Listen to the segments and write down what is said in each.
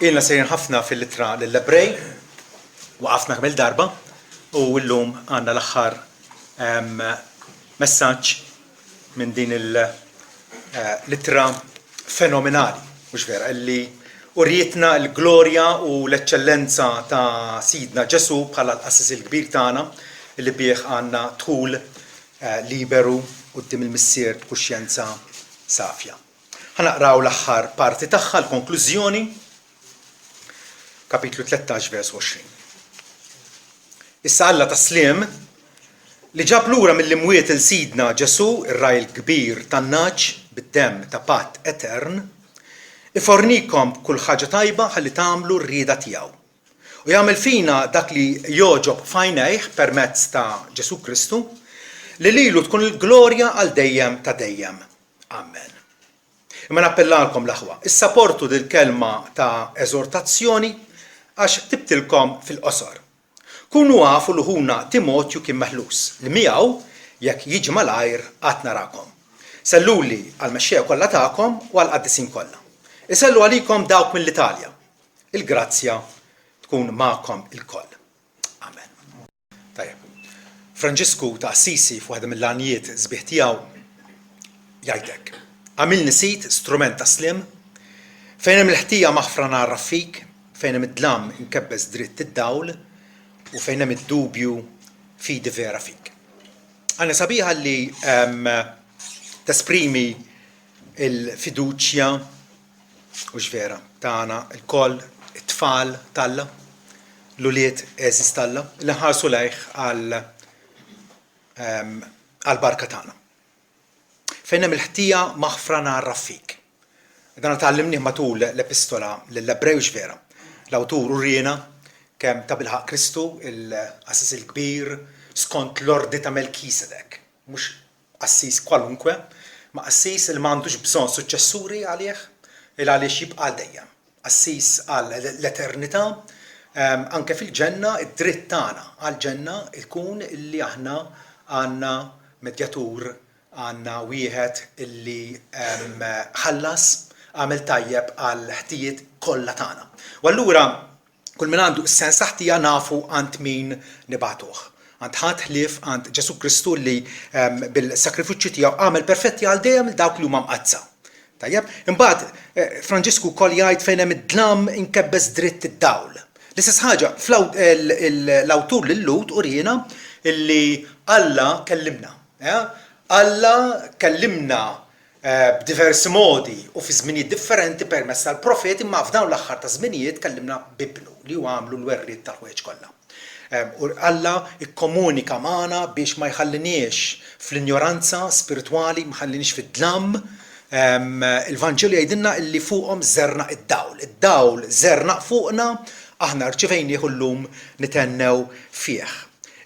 Ilna sejrin ħafna fil-ittra lill-Ebrej, waqafna kemm il-darba u llum għandna l-aħħar messaġġ minn din l-ittra fenomenali, mhux vera, illi urietna l-glorja u l-eċċellenza ta' Sidna Ġesù bħala l-Qassis il-Kbir tagħna illi bih għandna dħul liberu quddiem il-Missier b'kuxjenza safja. Ħa naqraw l-aħħar parti tagħha, l-konklużjoni, kapitlu 13 vers 20. Issa Alla tas-sliem li ġab lura mill-imwiet il Sidna Ġesù, ir-Ragħaj il-Kbir tan-nagħaġ bid-demm ta' patt etern, ifornikom b'kull ħaġa tajba ħalli tagħmlu r-rieda tiegħu. U jagħmel fina dak li jogħġob f'għajnejh permezz ta' Ġesù Kristu, li lilu tkun il-glorja għal dejjem ta' dejjem. Amen. Imma nappellalkom l-aħwa, issaportu dil-kelma ta' eżortazzjoni għax ktibtilkom fil-qosor. Kunu afu li ħuna Timotju kien meħlus, li miegħu, jekk jiġi malajr, għad narakom. Selluli għall-mexxejja kollha tagħkom u għall-qaddisin kollha. Isellu għalikom dawk mill-Italja. Il-grazzja tkun magħkom ilkoll. Amen. Tajjeb. Franġisku ta' Assisi f'waħda mill-għanjiet sbieħ tiegħu jgħid hekk. Għamilni sid strument ta' sliem, fejn hemm il-ħtija maħfra ngħarraf fik, fejn hemm id-dlam inkebbes dritt id-dawl, u fejn hemm id-dubju fidi vera fik. Għanja sabiħa li ehm, tesprimi il-fiduċja Hux vera, tagħna lkoll, it-tfal t'Alla, l-ulied għeżież t'Alla, li nħarsu lejh għal għall-barka tagħna. Fejn hemm il-ħtija maħfra ngħarraf fik. Dan tgħallimnieh matul l-epistola lill-Ebrej hux vera. L-awtur uriena kemm tabilħaqq Kristu, il-qassis il-kbir, skont l-ordni ta' Melkisedek, mhux qassis kwalunkwe, ma qassis li ma għandux bżonn suċċessuri għalih, il għaliex jibqa' għal dejjem. Qassis għal l-eternità, anke fil-ġenna, id-dritt tagħna għall-ġenna jkun illi aħna għandna medjatur, għandna wieħed illi ħallas, għamel tajjeb għall-ħtijiet kollha tagħna. U allura Kull min għandu s-sens ta' ħtija nafu għand min nibagħtuh. Għand ħadd ħlief għand Ġesù Kristu li bil-sagrifiċċju tiegħu għamel perfetti għal dejjem lil dawk li huma mqaddsa. Tajjeb? Imbagħad Franġisku wkoll jgħid fejn hemm id-dlam inkebbes dritt id-dawl. L-istess ħaġa l-awtur lil-Lhud uriena li Alla kellimna. Alla kellimna b'diversi modi u fi żminijiet differenti permezz tal-profeti, imma f'dawn l-aħħar ta' żminijiet kellimna b'Ibnu, li hu għamlu l-werriet tal-ħwejjeġ kollha. U Alla kkomunika magħna biex ma jħalliniex fl-injoranza spiritwali, ma jħalliniex fid-dlam. Il-Vanġelu jgħidilna li fuqhom żernaq id-dawl. Id-dawl żernaq fuqna, aħna rċivejnieh u llum nithennew fih.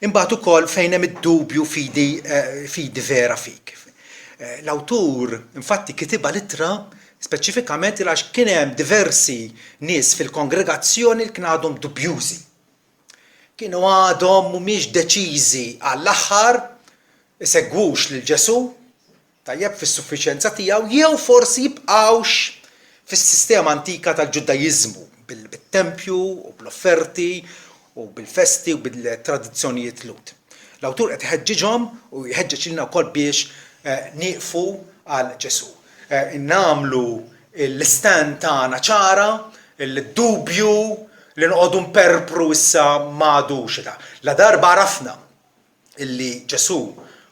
Imbagħad ukoll fejn hemm id-dubju fidi fidi vera fik. L-awtur infatti kitibha l-ittra speċifikament għax kien hemm diversi nies fil-kongregazzjoni li kien għadhom dubjużi. Kienu għadhom mhumiex deċiżi għall-aħħar isegwux lil Ġesù, tajjeb fis-suffiċjenza tiegħu jew forsi jibqgħux fis-sistema antika tal-Ġudajiżmu bit-tempju u bl-offerti u bil-festi u bil-tradizzjonijiet Lhud. L-awtur qed iħeġġiġhom u jħeġġeġ lilna wkoll biex nieqfu għal Ġesù. Nagħmlu l-istand tagħna ċara, il-dubju li noqogħdu nperpru issa m'għadux. Ladarba għarafna illi Ġesù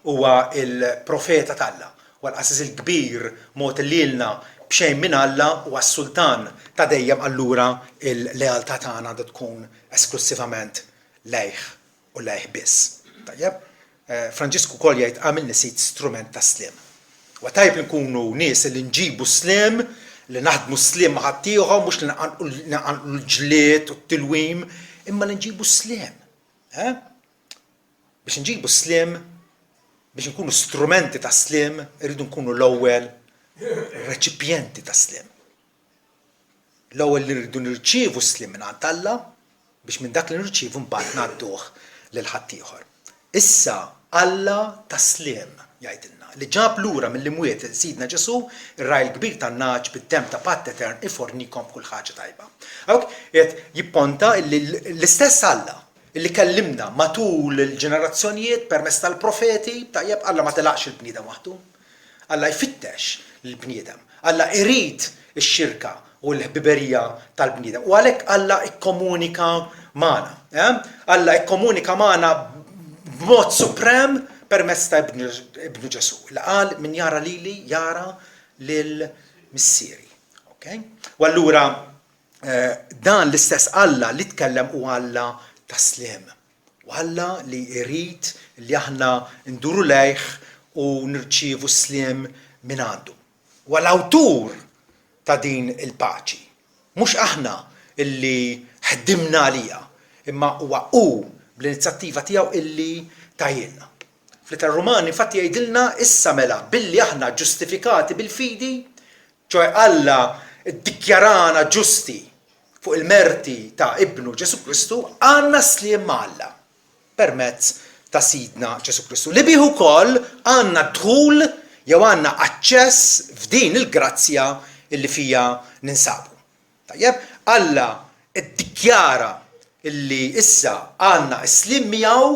huwa l-profeta t'Alla, huwa l-qassis il-kbir mogħti lilna b'xejn minn Alla, huwa s-sultan ta' dejjem allura l-lealtà tagħna għandha tkun esklussivament lejh u lejh biss. Tajjeb? Franġisku wkoll jgħid agħmilni sid strument tas-sliem. Huwa tajjeb li nkunu nies li nġibu s-sliem, li naħdmu s-sliem ma' ħaddieħor, mhux li nqanqlu l-ġlied u t-tilwim, imma li nġibu s-sliem. Eh? Biex inġibu s-sliem, biex inkunu strumenti tas-sliem, irridu nkunu l-ewwel reċipjenti tas-sliem. L-ewwel li rridu nirċievu s-sliem minn għand Alla biex minn dak li nirċievu mbagħad ngħadduh lil ħaddieħor. Issa Alla tas-sliem. jgħidilna, li ġab lura mill-imwiet lil Sidna Ġesù, ir-Ragħaj il-Kbir tan-nagħaġ bid-demm ta' patt etern ifornikom b'kull ħaġa tajba. Hawnhekk qiegħed jipponta illi l-istess Alla illi kellimna matul il-ġenerazzjonijiet permezz tal-profeti, tajjeb, Alla ma telaqx il-bniedem waħdu. Alla jfittex lill-bniedem. Alla irid ix-xirka u l-ħbiberija tal-bniedem. U għalhekk Alla kkomunika magħna. Eh? Alla kkomunika magħna b'mod suprem permezz ta' ibnu Ġesù. Li qal min jara lili jara lil missieri. Okay? U allura eh, dan l-istess Alla li tkellem u Alla ta' sliem. U Alla li jrid li aħna nduru lejh u nirċievu s-sliem minn għandu. Huwa l-awtur ta' din il-paċi. Mhux aħna illi ħdimna għaliha, imma huwa hu bl-inizjattiva tiegħu illi tahielna. Fl-Ittra Rumani infatti jgħidilna issa mela billi aħna ġustifikati bil-fidi, ċoe Alla ddikjarana ġusti fuq il-merti ta' Ibnu Ġesù Kristu, għandna s-sliem ma' Alla permezz ta' Sidna Ġesù Kristu, li bih ukoll għandna dħul jew għandna aċċess f'din il-grazzja li fiha ninsabu. Tajjeb, Alla ddikjara li issa għandna s-sliem miegħu,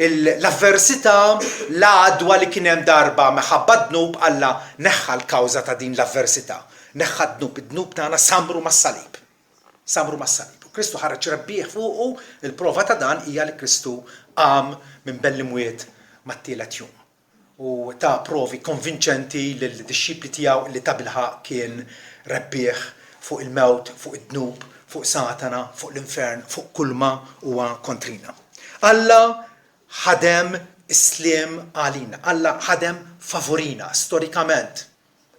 l-avversità, l-għadwa li kien hemm darba minħabba d-dnub, Alla neħħa l-kawża ta' din l-avversità, neħħa d-dnub, id-dnub tagħna samru mas-salib. Samru mas-salib. U Kristu ħareġ rebbieħ fuqu, il-prova ta' dan hija li Kristu qam minn bejn l-imwiet mat-tielet jum. U ta provi konvinċenti lid-dixxipli tiegħu li tabilħaqq kien rebbieħ fuq il-mewt, fuq id-dnub, fuq Satana, fuq l-infern, fuq kulma huwa kontrina. Alla ħadem is-sliem għalina, Alla ħadem favurina storikament.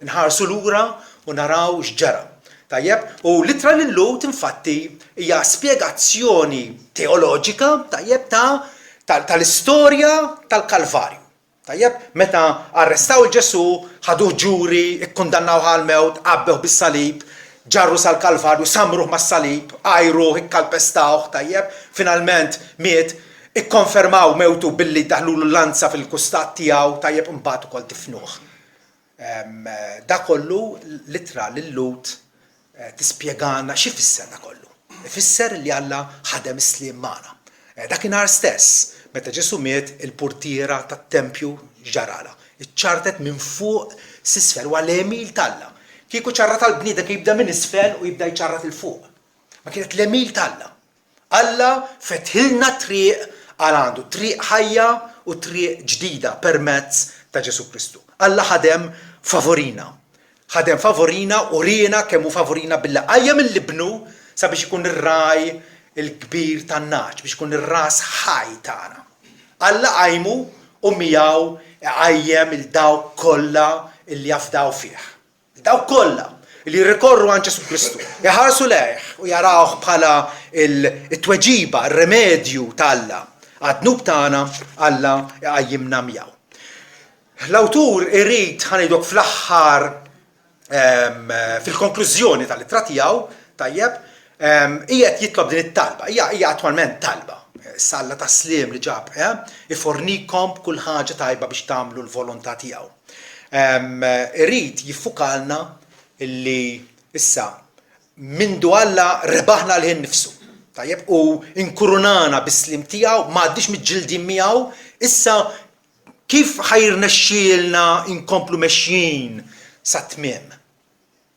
Inħarsu lura u naraw x'ġara. Tajjeb? U l-ittra lil-Lhud infatti hija spjegazzjoni teoloġika, tajjeb, ta' tal-istorja tal-Kalvarju. Tajjeb? Meta arrestaw 'il Ġesù, ħaduh ġuri, ikkundannawh għall-mewt, għabbewh bis-salib, ġarru sal-Kalvarju, sammruh mas-salib, għajruh, ikkalpestawh, tajjeb, finalment miet, ikkonfermaw mewtu billi daħlulu lanza fil-kustat tiegħu, tajjeb, imbagħad ukoll difnuh. Dak kollu l-ittra lil-Lhud tispjegalna x'ifisser dak kollu. Ifisser li Alla ħadem is-sliem magħna. Dakinhar stess, meta Ġesù miet, il-purtiera tat-tempju x'ġaralha? Iċċartet minn fuq s'isfel, huwa l-għemil t'Alla. Kieku ċarratha l-bniedem kien jibda minn isfel u jibda jċarrat 'il fuq. Ma kienet l-għemil t'Alla. Alla fetħilna triq għal għandu, triq ħajja u triq ġdida permezz ta' Ġesù Kristu. Alla ħadem favurina. Ħadem favurina u wriena kemm hu favurina billi qajjem lil Ibnu sabiex ikun ir-ragħaj il-kbir tan-nagħaġ, biex ikun ir-ras ħaj tagħna. Alla qajmu u miegħu iqajjem 'il dawk kollha li jafdaw fih. Dawk kollha li jirrikorru għand Ġesù Kristu, iħarsu lejh u jarawh bħala t-tweġiba, r-remedju t'Alla għad-dnub tagħna, Alla jqajjimna miegħu. L-awtur irid, ħa ngħidu hekk, fl-aħħar fil-konklużjoni tal-ittra tiegħu, tajjeb, qiegħed jitlob din it-talba, hija hija attwalment talba. Issa Alla tas-sliem li ġab, ifornikom b'kull ħaġa tajba biex tagħmlu l-volontà tiegħu. Irid jiffukalna li issa mindu Alla rebaħna għalih innifsu, tajjeb, u inkurunana bis-sliem tiegħu, m'għadniex miġġildin miegħu, issa kif ħa jirnexxielna nkomplu mexjin sat-tmiem,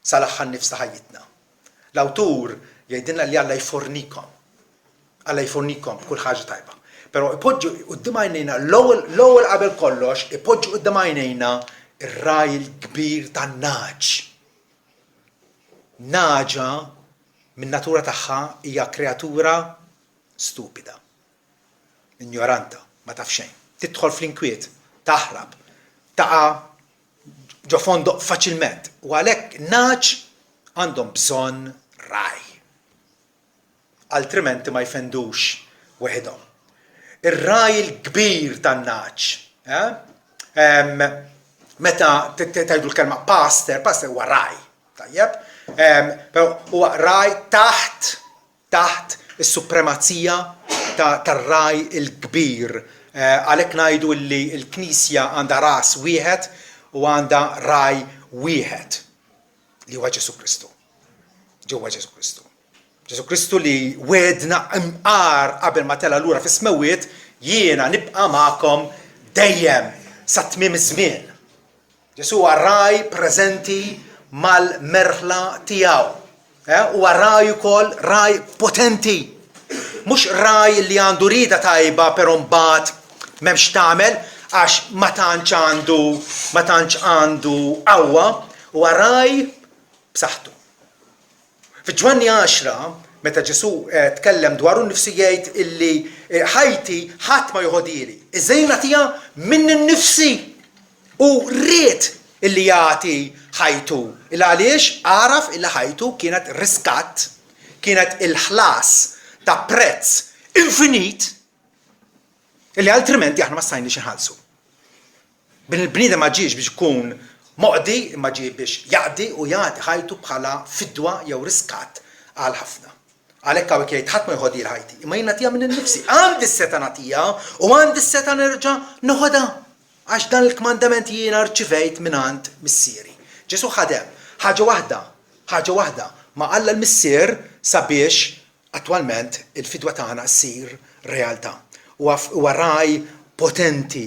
sal-aħħar nifs ta' ħajjitna? L-awtur jgħidilna li Alla jfornikom. Alla jfornikom b'kull ħaġa tajba. Però ipoġġi quddiem għajnejna l-ewwel l-ewwel qabel kollox ipoġġi quddiem għajnejna r-ragħaj il-kbir tan-nagħaġ. Nagħġa min-natura tagħha hija kreatura stupida. Injoranta, ma taf xejn. Tidħol fl-inkwiet, taħrab, taqa' ġo fondoq faċilment u għalhekk nagħaġ għandhom bżonn ragħaj. Altrimenti ma jfendux weħidhom. Ir-ragħaj il-kbir tan-nagħaġ, eh? Meta tgħidu l-kelma pastor, pastor huwa ragħaj, tajjeb? Però huwa ragħaj taħt taħt is-supremazija tar-ragħaj il-kbir Għalhekk ngħidu li l-Knisja għandha ras wieħed u għandha ragħaj wieħed, li huwa Ġesù Kristu. Ġewwa Ġesù Kristu. Ġesù Kristu li wegħedna imqar qabel ma tela' lura fis-smewwiet, jiena nibqa' magħkom dejjem sa tmiem iż-żmien. Ġesù huwa ragħaj preżenti mal-merħla tiegħu. Eh, huwa ragħaj ukoll ragħaj potenti. Mhux ragħaj li għandu rieda tajba però mbagħad m'hemmx tagħmel għax ma tantx għandu ma tantx għandu qawwa, huwa ragħaj b'saħħtu. Fi Ġwanni għaxra, meta Ġesù tkellem dwaru nnifsu jgħid illi ħajti ħadd ma joħodhieli, iżda jien nagħtiha minni nnifsi. Hu ried illi jagħti ħajtu, il għaliex għaraf illi ħajtu kienet riskatt, kienet il-ħlas ta' prezz infinit illi altrimenti aħna ma stajniex inħallsu. Bin il-bniedem ma ġiex biex ikun moqdi imma ġie biex jaqdi u jagħti ħajtu bħala fidwa jew riskatt għal ħafna. Għalhekk hawnhekk jgħid ħadd ma joħodhieli ħajti, imma jien nagħtiha minni nnifsi. Għandi s-setgħa nagħtiha u għandi s-setgħa nerġa' noħodha. Għax dan il-kmandament jiena rċivejt mingħand Missieri. Ġesù ħadem ħaġa waħda, ħaġa waħda, ma' Alla l-Missier sabiex Attwalment il-fidwa tagħna ssir realtà. Huwa huwa ragħaj potenti.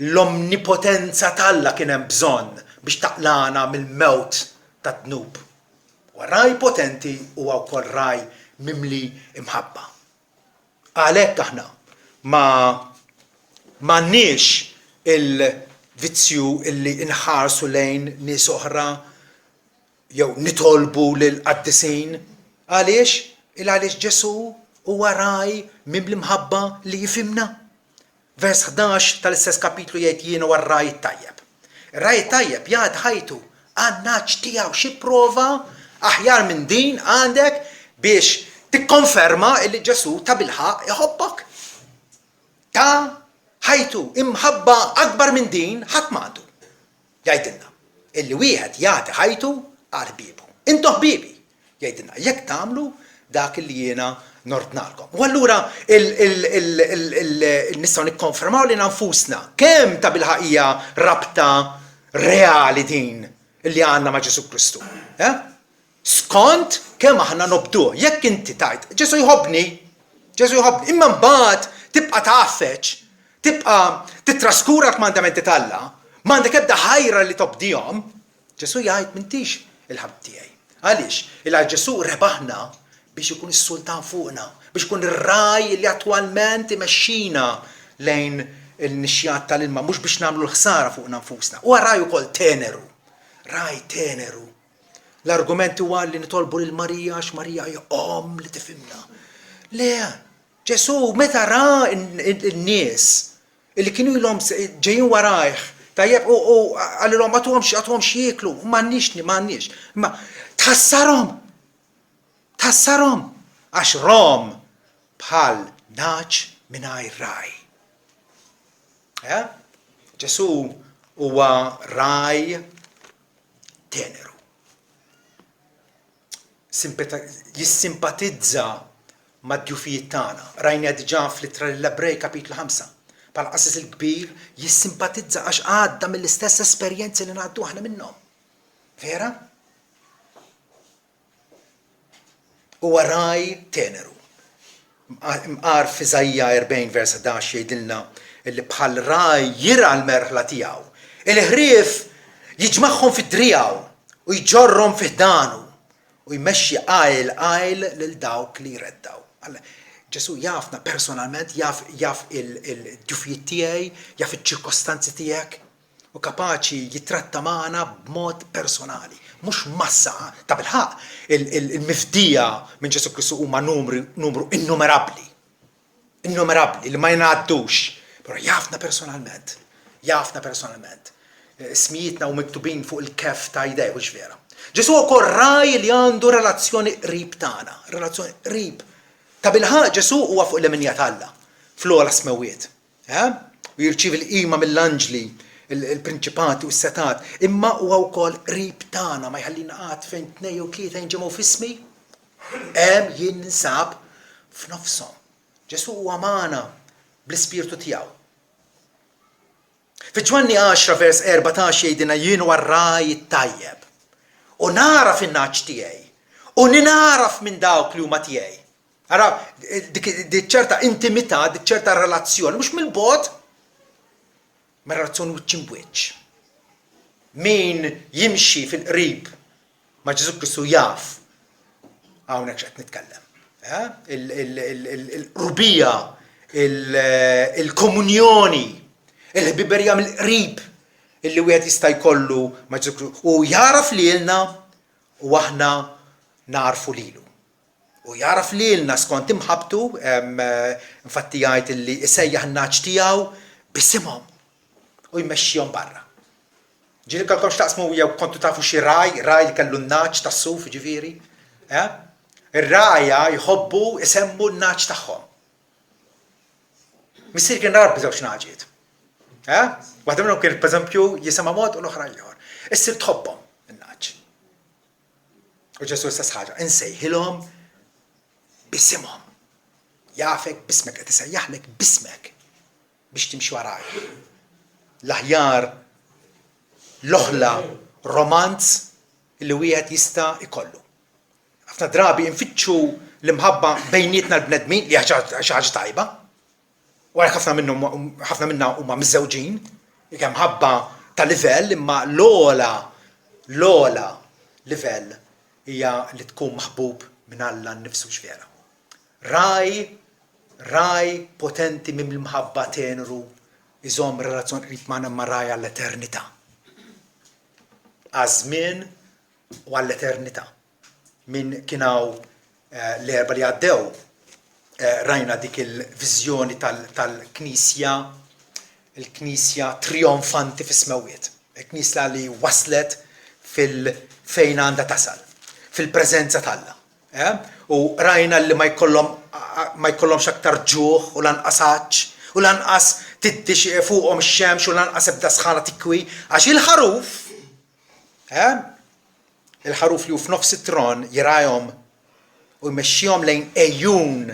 L-omnipotenza t'Alla kien hemm bżonn biex taqlagħna mill-mewt tad-dnub. Huwa ragħaj potenti huwa wkoll ragħaj mimli imħabba. Għalhekk aħna ma m'għandniex il-vizzju illi nħarsu lejn nies oħra jew nitolbu lill-qaddisin. Għaliex? Il għaliex Ġesù huwa ragħaj mimli mħabba li jifhimna. Vers 11 tal-istess kapitlu jgħid jien huwa r-ragħaj it-tajjeb. Ir-ragħaj it-tajjeb jagħti ħajtu għan-nagħaġ tiegħu. Xi prova aħjar minn din għandek biex tikkonferma li Ġesù tabilħaqq iħobbok? Ta ħajtu, imħabba akbar minn din ħadd m'għandu. Jgħidilna illi wieħed jagħti ħajtu għal ħbiebu. Intom ħbiebi, jgħidilna, jekk tagħmlu dak illi jiena nordnalkom. U allura nistgħu nikkonfermaw lilna nfusna kemm tabilħaqq hija rabta reali din illi għandna ma' Ġesù Kristu. Eh? Skont kemm aħna nobduh. Jekk inti tgħid, Ġesù jħobbni, Ġesù jħobbni, imma mbagħad tibqa' tgħaffeġ, tibqa' tittraskura l-kmandamenti t'Alla, m'għandek ebda ħajra li tobdihom, Ġesù jgħid m'intix il-ħabib tiegħi. Għaliex? Il għax Ġesù rebaħna biex ikun is-sultan fuqna, biex ikun ir-ragħaj li attwalment imexxina lejn il-nixjat tal-ilma, mhux biex nagħmlu l-ħsara fuqna nfusna. Huwa ragħaj ukoll teneru, ragħaj teneru. L-argument huwa li nitolbu lil Marija għax Marija hija omm li tifhimna. Le, Ġesù meta ra n-nies li kienu ilhom ġejjin warajh, tajjeb, u qalilhom agħtuhom agħtuhom x'jieklu, m'għandniex, m'għandniex. Imma tħassarhom, tħassarhom għax rom bħal nagħaġ mingħajr ragħaj. Eh? Ġesù huwa ragħaj teneru. Jissimpatizza mad-djufijiet tagħna. Rajniha diġà fl-Ittra lill-Ebrej kapitlu 5. Bħala qassis il-kbir jissimpatizza għax għadda mill-istess esperjenzi li ngħaddu aħna minnhom. Vera? Huwa ragħaj teneru. Imqar f'Iżaija 40 vers 11 jgħidilna li bħal ragħaj jirgħa l-merħla tiegħu. Il-ħrief jiġmagħhom fi driegħu u jġorrhom fi ħdanu u jmexxi għajl għajl lil dawk li jreddgħu. Ġesù jafna personalment, jaf jaf il-djufijiet tiegħi, jaf iċ-ċirkostanzi tiegħek. u kapaċi jittratta magħna b'mod personali, mhux massa. Tabilħaqq, il-mifdija minn Ġesù Kristu huma numri, numru innumerabbli, innumerabbli li ma jingħaddux, però jafna personalment, jafna personalment. Ismijietna u miktubin fuq il-kef ta' jdejh, hux vera? Ġesù wkoll ragħaj li għandu relazzjoni qrib tagħna, relazzjoni qrib. Tabilħaqq Ġesù huwa fuq il-leminja t'Alla, fl-ogħla smewwiet. Eh? U jirċievi l-qima mill-anġli, il-prinċipati u s-setgħat, imma huwa wkoll qrib tagħna, ma jħallina qatt fejn tnejn jew tlieta jinġemgħu f'ismi, hemm jien ninsab f'nofshom. Ġesù huwa magħna bl-ispirtu tiegħu. Fi Ġwanni 10 vers 14 jgħidilna jien huwa r-ragħaj it-tajjeb u nagħraf in-nagħaġ tiegħi u ningħaraf minn dawk li huma tiegħi. Ara, dik ċerta intimità, dik ċerta relazzjoni, mhux mill-bogħod, ma relazzjoni wiċċ imbwiċċ. Min jimxi fil-qrib ma' Ġesù Kristu jaf hawnhekk x'qed nitkellem. Eh? Il-qrubija, il-komunjoni, il-ħbiberija mill-qrib illi wieħed jista' jkollu ma' Ġesù Kristu u jaraf lilna u aħna narfu lilu. U jaraf lilna skont imħabbtu, infatti jgħid illi isejjaħ in-nagħaġ tiegħu b'isimhom u jmexxihom barra. Ġieli kellkom x'taqsmu jew kontu tafu xi ragħaj, ragħaj li kellu n-nagħaġ tas-suf jiġifieri, eh? Ir-rgħajja jħobbu jsemmu n-nagħaġ tagħhom. Missier kien rabbi żewġ nagħġiet. Eh? Waħda minnhom kien pereżempju jisimha mod u l-oħra ieħor. Issir tħobbhom in-nagħaġ. U Ġesu l-istess ħaġa, insejħilhom bisimhom. Jafek bismek, qed isejjaħlek bismek. biex timxi warajh. L-aħjar l-oħla romanz li wieħed jista' jkollu. Ħafna drabi nfittxu l-imħabba bejnietna l-bnedmin li xi ħaġa tajba. U għalhekk ħafna minnhom ħafna minna huma miżżewġin, kemm ħabba ta' livell imma l-ogħla l-ogħla livell hija li tkun maħbub minn Alla nnifsu x'vera. Ragħaj, ragħaj potenti mimli mħabba teneru jżomm relazzjoni qrib magħna imma ragħaj għall-eternità. Għaż-żmien u għall-eternità. Min kien hawn eh, l-erba li għaddew eh, rajna dik il-viżjoni tal-Knisja, il-Knisja trionfanti fis-smewwiet. Il-Knisja li waslet fil-fejn għandha tasal, fil-preżenza t'Alla. Eh? U rajna li ma jkollhom ma jkollhomx aktar ġuħ u lanqas għatx u lanqas tiddi fuqhom ix-xemx u lanqas ebda sħana tikwi għax il-ħaruf eh? Il-ħaruf li hu f'nofs it-tron jirgħajhom u jmexxihom lejn għejun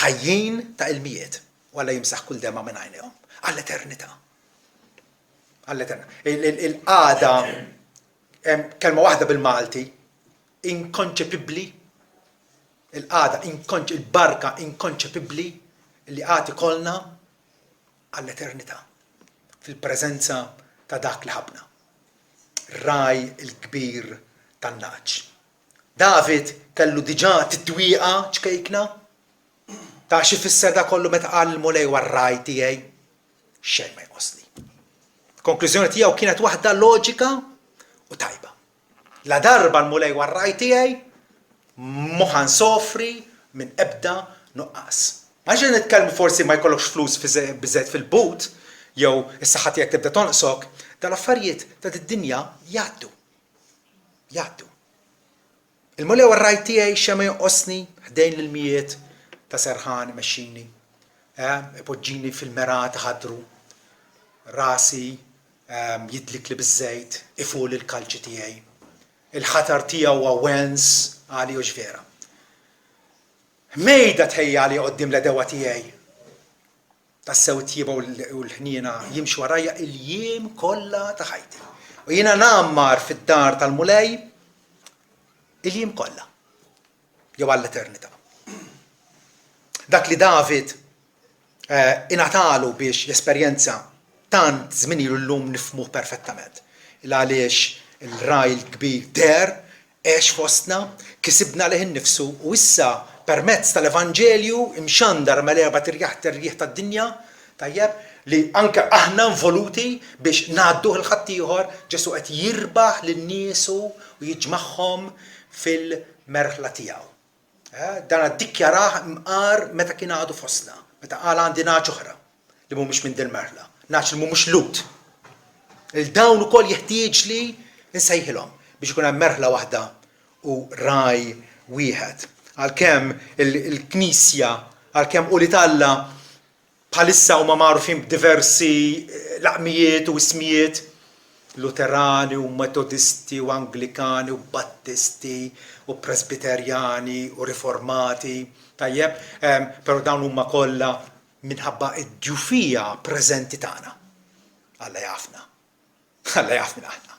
ħajjin ta' ilmijiet u Alla jimsaħ kull demgħa minn għajnejhom għall-eternità. Għall-eternità. Il-qagħda kelma waħda bil-Malti inkonċepibbli, il-qagħda il-barka inkonċepibbli li għad ikollna għall-eternità fil-preżenza ta' dak li ħabbna, r-Ragħaj il-Kbir tan-nagħaġ. David kellu diġà titwieqa ċkejkna ta' x'ifisser dak kollu meta qal il-Mulej huwa r-ragħaj tiegħi, xejn ma jqosli. Konklużjoni tiegħu kienet waħda loġika u tajba. Ladarba l-Mulej huwa r-ragħaj tiegħi, mhu ħa nsofri minn ebda nuqqas. M'aħniex qed nitkellmu forsi ma jkollokx flus biżżejjed fil-but jew is-saħħa tiegħek tibda tonqsok, dawn l-affarijiet ta' did-dinja jgħaddu. Jgħaddu. Il-Mulej huwa r-ragħaj tiegħi xejn ma jonqosni, ħdejn l-ilmijiet ta' serħan imexxini. Eh, ipoġġini fil-mergħat iħaddru. Rasi Jidlikli biż-żejt, iful il-kalċi tiegħi. Il-ħatar tiegħu huwa wens għali hux vera. Ħmejda tħejja għalija quddiem l-għedewwa tiegħi. Tassew it-tjieba u l-ħniena jimxu warajja il-jiem kollha ta' ħajti. U jiena ngħammar fid-dar tal-Mulej il-jiem kollha. Jew għall-eternità. Dak li David ingħatalu biex jesperjenza tant żmien ilu llum nifhmuh perfettament. Il għaliex il-Ragħaj il-Kbir deher, għex fostna, kisibna lih innifsu u issa permezz tal-Evanġelju imxandar mal-erbat irjieħ tar-rjieħ tad-dinja, tajjeb, li anke aħna involuti biex ngħadduh 'il ħaddieħor, Ġesù qed jirbaħ lil niesu u jiġmagħhom fil-merħla tiegħu. Dan ddikjarah mqar meta kien għadu fostna, meta qal għandi nagħaġ oħra li mhumiex minn dil-merħla, nagħaġ li mhumiex Lhud. Il dawn ukoll jeħtieġli nsejħilhom biex ikun hemm merħla waħda u ragħaj wieħed. Għalkemm il-Knisja, għalkemm ulied Alla Bħalissa huma magħrufin b'diversi laqmijiet u ismijiet, Luterani u Metodisti u Anglikani u Battisti u Presbiterjani u Riformati, tajjeb, però dawn huma kollha minħabba d-djufija preżenti tagħna. Alla jafna. Alla jaf min aħna.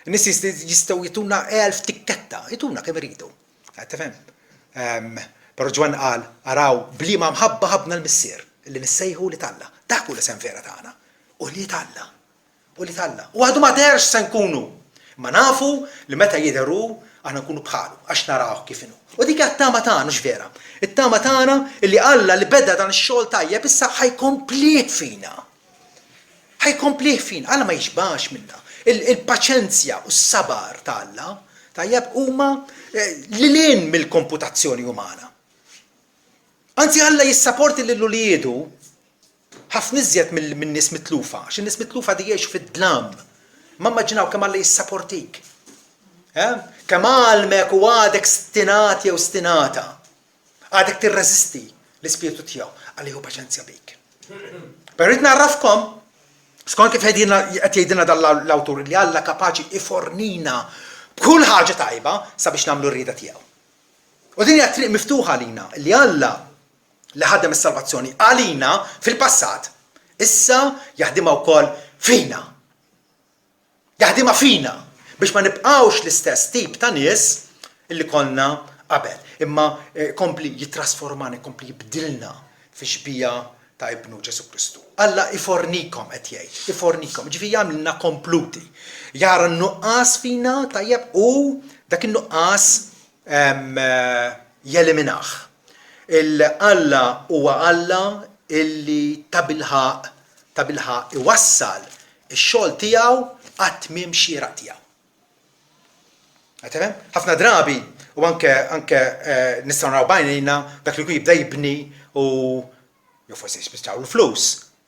In-nies jistgħu jtuna elf tikketta, jtuna kemm iridu. Qed tifhem? Però Ġwanni qal, araw b'liema mħabba ħabbna l-Missier, li nissejħu wlied Alla. Dak hu l-isem vera tagħna. Ulied Alla. Ulied Alla. U għadu ma deherx se nkunu. Imma nafu li meta jidher hu, aħna nkunu bħalu, għax narawh kif inhu. U dik hija t-tama tagħna, hux vera? It-tama tagħna li Alla li beda dan ix-xogħol tajjeb issa ħa jkomplih fina. Ħa jkomplih fina. Alla ma jixbax minna. Il-paċenzja u s-sabar ta' Alla, tajjeb, huma lil hinn mill-komputazzjoni umana. Anzi Alla jissaporti lil uliedu ħafna iżjed min-nies mitlufa, għax in-nies mitlufa qegħdin jgħixu fid-dlam. Imma immaġinaw kemm Alla jissaportik. Eh? Kemm għallmek u għadek stinat jew stinata. Għadek tirreżisti l-ispirtu tiegħu, Alla jieħu paċenzja bik. Però rrid nagħrafkom, skont kif qed jgħidilna dan l-awtur, li Alla kapaċi ifornina b'kull ħaġa tajba sabiex nagħmlu r-rieda tiegħu. U din hija triq miftuħa għalina li Alla li ħadem is-salvazzjoni għalina fil-passat, issa jaħdimha wkoll fina. Jaħdimha fina biex ma nibqgħux l-istess tip ta' nies li konna qabel, imma jkompli jittrasformana, jkompli jibdilna fix-xbieha ta' Ibnu Ġesù Kristu. Alla ifornikom qed jgħid, ifornikom, jiġifieri jagħmilna kompluti. Jara n-nuqqas fina, tajjeb, u dak in-nuqqas jeliminah. Il Alla huwa Alla illi tabilħaqq, tabilħaqq iwassal ix-xogħol tiegħu għat-tmiem xieraq tiegħu. Qed tifhem? Ħafna drabi u anke anke eh, nistgħu naraw b'għajnejna dak li jkun jibda jibni u jew forsi jispiċċaw l-flus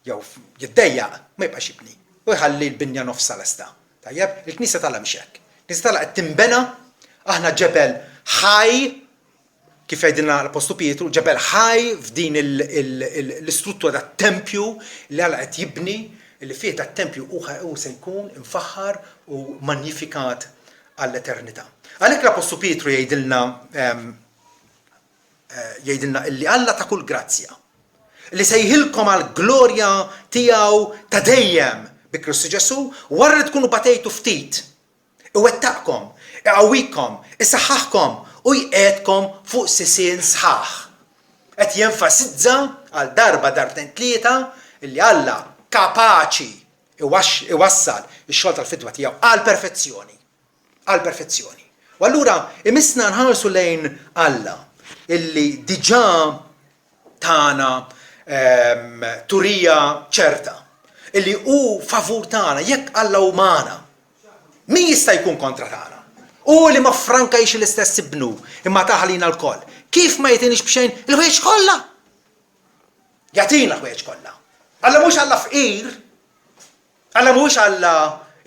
jew jiddejjaq ma jibqax jibni u jħalli l-binja nofsha lesta. Tajjeb, il-Knisja t'Alla mhix hekk. Il-Knisja t'Alla qed tinbena, aħna ġebel ħaj kif jgħidilna l-Appostlu Pietru, ġebel ħaj f'din l-istruttura tat-tempju li Alla qed jibni, li fih dat-tempju hu se jkun imfaħħar u manjifikat għall-eternità. Għalhekk l-Appostlu Pietru jgħidilna jgħidilna illi Alla ta' kull grazzja, li sejħilkom għall-glorja tiegħu ta' dejjem bi Kristu Ġesù, wara li tkunu batejtu ftit, Iwettaqkom, iqawwikom, isaħħaħkom u jqiegħdkom fuq sisien sħaħ. Qed jenfasizza għal darba, darbtejn, tlieta li Alla kapaċi iwassal ix-xogħol tal-fidwa tiegħu għall-perfezzjoni. Għall-perfezzjoni. U allura imissna nħarsu lejn Alla illi diġà tana turija ċerta illi hu favur tagħna jekk Alla hu magħna. Min jista' jkun kontra tagħna? Hu li ma ffrankajx l-istess Ibnu, imma tah għalina lkoll. Kif ma jagħtinix b'xejn il-ħwejjeġ kollha? Jagħtina l-ħwejjeġ kollha. Alla mhuwiex Alla fqir. Alla mhuwiex Alla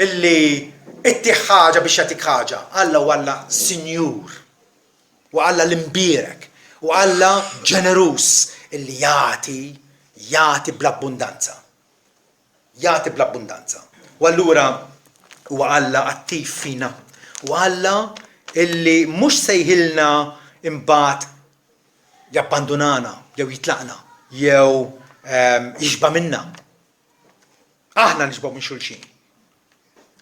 illi ittih ħaġa biex jagħtik ħaġa. Alla hu Alla sinjur. U Alla l-imbierek. U Alla ġeneruż illi jagħti, jagħti bl-abbundanza. Jagħti bl-abbundanza. U allura huwa Alla attiv fina. U Alla illi mhux sejħilna imbagħad jabbandunana jew jitlaqna jew ehm, jixba' minna. Aħna nixbgħu minn xulxin.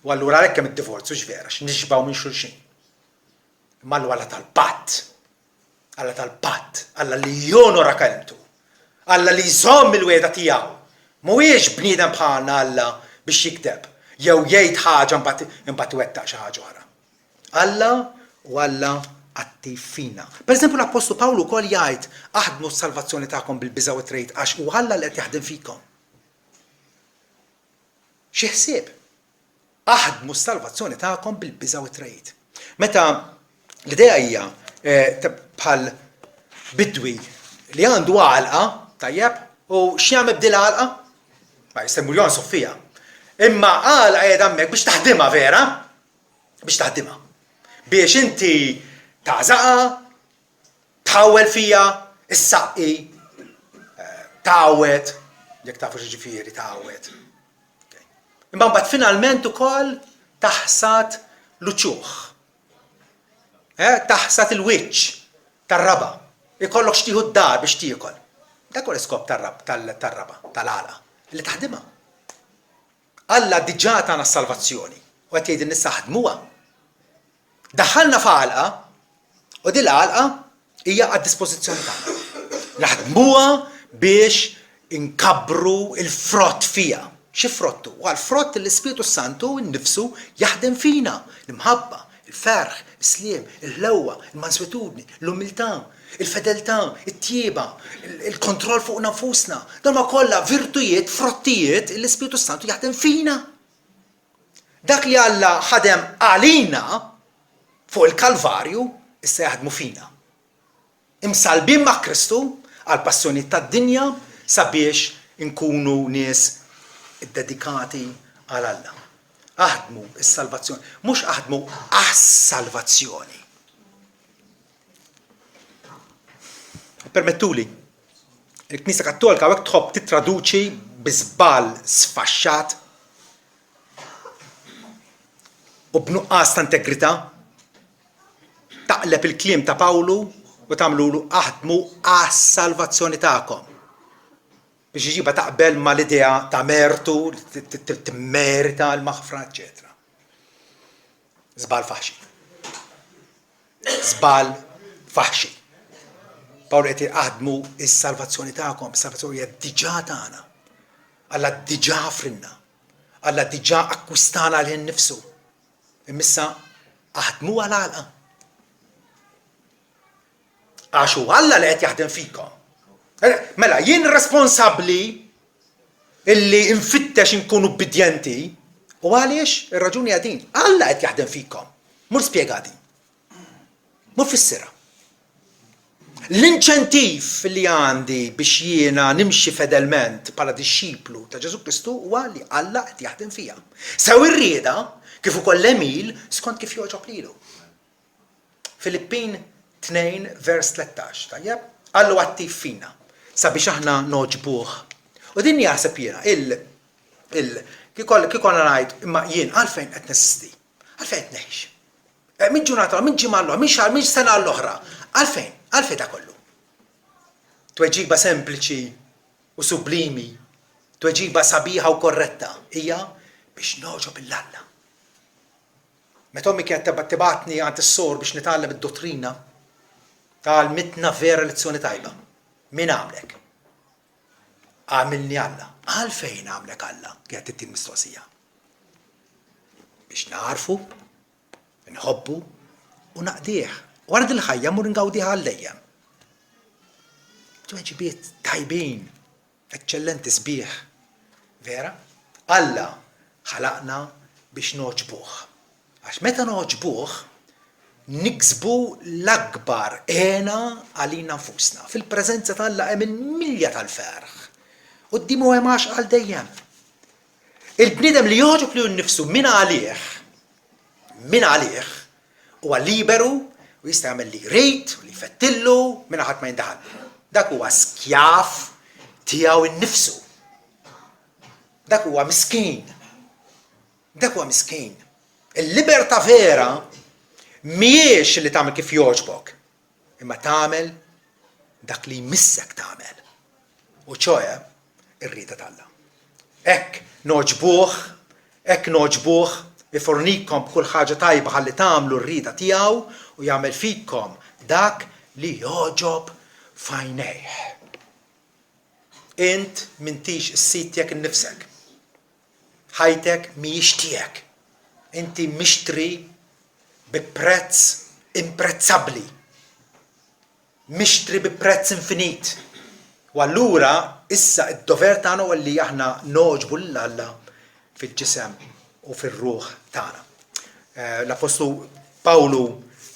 U allura għalhekk hemm id-divorzju x'vera, x'nixbgħu minn xulxin. Imma Alla Alla tal-patt. Alla tal-patt, Alla li jonora kelmtu, Alla li jżomm il-wegħda tiegħu. Mhuwiex bniedem bħalna Alla biex jigdeb jew jgħid ħaġa mbagħad imbagħad iwettaq xi ħaġa oħra. Alla hu Alla attiv fina. Pereżempju l-Appostlu Pawlu wkoll jgħid, aħdmu s-salvazzjoni tagħkom bil-biża' u t-tregħid għax hu Alla li qed jaħdem fikom. Xi ħsieb! Aħdmu s-salvazzjoni tagħkom bil-biża' u t-tregħid. Meta l-idea hija bħal bidwi li għandu għalqa, tajjeb, u x'jagħmel b'dil għalqa? Ma jista' jmur jonsof fiha. Imma għalqa qiegħda hemmhekk biex taħdimha vera, biex taħdimha. Biex inti tagħżaqha, tħawwel fiha, issaqqi, tgħawwed, jekk tafu x'jiġifieri tgħawwed. Imma mbagħad finalment ukoll taħsad l-uċuħ. Eh, taħsad il-wiċċ tar-raba. Ikollok xtieħu d-dar biex tiekol. Dak huwa l-iskop tar-raba, tal-għalqa, li taħdimha. Alla diġà tana s-salvazzjoni u qed jgħidilna issa aħdmuha. Daħħalna f'għalqa u din l-għalqa hija għad-dispożizzjoni tagħna. Naħdmuha biex inkabbru l-frott fiha. Xi frott hu? Huwa l-frott li l-Ispirtu s-Santu nnifsu jaħdem fina, l-imħabba, il-ferħ, is-sliem, il-ħlewwa, il-manswetudni, l-umiltà, il-fedeltà, it-tjieba, il-kontroll fuqna nfusna. Dawn huma kollha virtujiet, frottijiet li l-Ispirtu s-Santu jaħdem fina. Dak li Alla ħadem għalina fuq il-Kalvarju issa jaħdmu fina. Imsallbin ma' Kristu għall-passjonijiet tad-dinja sabiex inkunu nies iddedikati għal Alla. Aħdmu s-salvazzjoni, mhux aħdmu għas-salvazzjoni. Permettuli, il-Knisja Kattolika hawnhekk tħobb tittraduċi bi żball sfaxxat u b'nuqqas ta' integrità, taqleb il-kliem ta' Pawlu u tagħmlulu aħdmu għas-salvazzjoni tagħkom. Biex iġibha taqbel mal-idea ta' mertu, timmerita l-maħfra, eċċetera. Żball faħxi. Żball faħxi. Pawlu qed aħdmu s-salvazzjoni tagħkom, is-salvazzjoni hija diġà tagħna. Alla diġà ħafrilna. Alla diġà akkwistana għalih innifsu. Imma issa aħdmu għal għalqa. Għax hu Alla li qed jaħdem fikom. Eh, mela, jien responsabbli illi nfittex inkun ubbidjenti u għaliex ir-raġuni hija din. Alla qed jaħdem fikom. Mur spjega din. Mur fissirha. L-inċentiv li għandi biex jiena nimxi fedelment bħala dixxiplu ta' Ġesù Kristu huwa li Alla qed jaħdem fija. Sew ir-rieda kif ukoll l-għemil skont kif jogħġob lilu. Filippin 2 vers 13, tajjeb? Alla huwa attiv fina sabiex aħna nogħġbuh. U din jaħseb jiena il il kif konna ngħid imma jien għalfejn qed neżisti? Għalfejn qed ngħix? Eh, minn ġurnata, minn ġimgħa l minn xahar, minn sena l-oħra. Għalfejn? Għalfejn da kollu? Tweġiba sempliċi u sublimi, tweġiba sabiħa u korretta hija biex nogħġob 'il Alla. Meta ommi kienet tibgħatni għand is-sor biex nitgħallem id-dottrina, għallmitna vera lezzjoni tajba. Min għamlek? Għamilni Alla. Għalfejn għamlek Alla? Kienet it-tieni mistoqsija. Biex nagħrfu, nħobbu u naqdih. Wara dil-ħajja mmur ingawdiha għal dejjem. Tweġibiet tajbin. Eċċellenti sbieħ. Vera? Alla ħalaqna biex nogħġbuh. Għax meta nogħġbuh, niksbu l-akbar hena għalina nfusna. Fil-preżenza ta' Alla hemm il-milja tal-ferħ. Quddiemu hemm għaxqa għal dejjem. Il-bniedem li jogħġob lilu nnifsu minn għalih, minn għalih, Huwa liberu u jista' jagħmel li jrid u li jfettillu mingħajr ħadd ma jindaħal. Dak huwa skjav tiegħu nnifsu. Dak huwa miskin. Dak huwa miskin. Il-libertà vera mhijiex li tagħmel kif jogħġbok, imma tagħmel dak li jmissek tagħmel. U ċoe ir-rieda t'Alla. Hekk nogħġbuh, hekk nogħġbuh, ifornikom b'kull ħaġa tajba ħalli tagħmlu r-rieda tiegħu u jagħmel fikom dak li jogħġob f'għajnejh. Int m'intix is-sid tiegħek innifsek. Ħajtek mhijiex tiegħek. Inti mixtri bi prezz imprezzabbli. Mixtri bi prezz infinit. U allura issa d-dover tagħna huwa li aħna nogħġbu lil Alla fil-ġisem u fir-ruħ tagħna. L-Appostlu Pawlu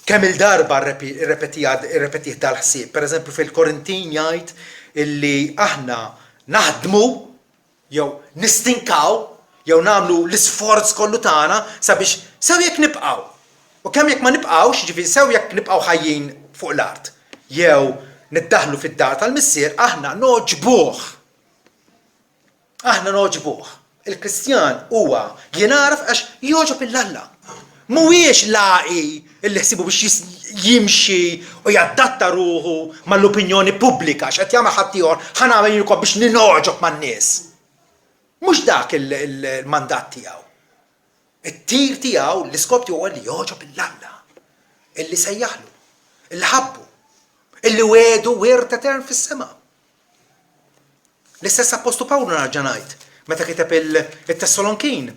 kemm-il darba rrepetih dal-ħsieb. Pereżempju fil-Korintin jgħid illi aħna naħdmu jew nistinkaw jew nagħmlu l-isforz kollu tagħna sabiex sew jekk nibqgħu u kemm jekk ma nibqgħux, jiġifieri sew jekk nibqgħu ħajjin fuq l-art jew niddaħħlu fid-dar tal-Missier, aħna nogħġbuh. Aħna nogħġbuh. Il-Kristjan huwa jingħaraf għax jogħġob 'il Alla. Mhuwiex lagħqi illi ħsiebu biex jimxi u jadatta ruħu mal-opinjoni pubblika, x'qed jagħmel ħaddieħor, ħa nagħmel jien ukoll biex ningħoġob man-nies. Mhux dak il-mandat tiegħu. It-tir tiegħu, l-iskop tiegħu huwa li jogħġob 'l Alla, illi sejjaħlu, illi ħabbu, illi wiegħdu wirt etern fis-sema. L-istess Appostlu Pawlu narġa' ngħid, meta kiteb it-Tessalonkin,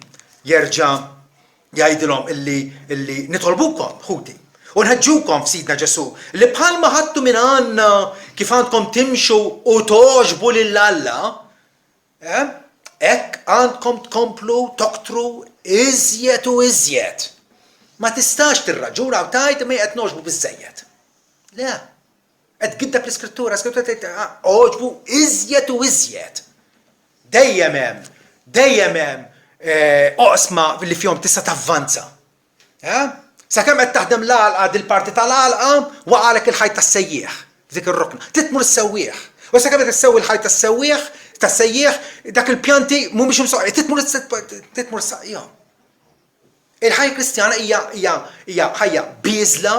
jerġa' jgħidilhom illi illi nitolbukom, ħuti, u nħeġġukom f'Sidna Ġesù, li bħalma ħadtu minn għandna kif għandkom timxu u togħġbu lil Alla, eh, hekk għandkom tkomplu toktru iżjed u iżjed. Ma tistax tirraġuna u tgħid imma qed nogħġbu biżżejjed. Le. Qed tgiddeb l-Iskrittura, l-Iskrittura tgħid għoġbu iżjed u iżjed. Dejjem hemm, dejjem hemm eh, oqsma li fihom tista' tavvanza. Eh? Sakemm qed taħdem l-għalqa dil-parti tal-għalqa waqalek il-ħajt tas-sejjieħ f'dik ir-rokna. Titmur is-sewwieħ. U sakemm qed issewwi l-ħajt tas-sewwieħ, tas-sejjieħ, dak il-pjanti mhumiex imsoqqi, titmur titmur saqjhom. Il-ħajja Kristjana hija hija hija ħajja bieżla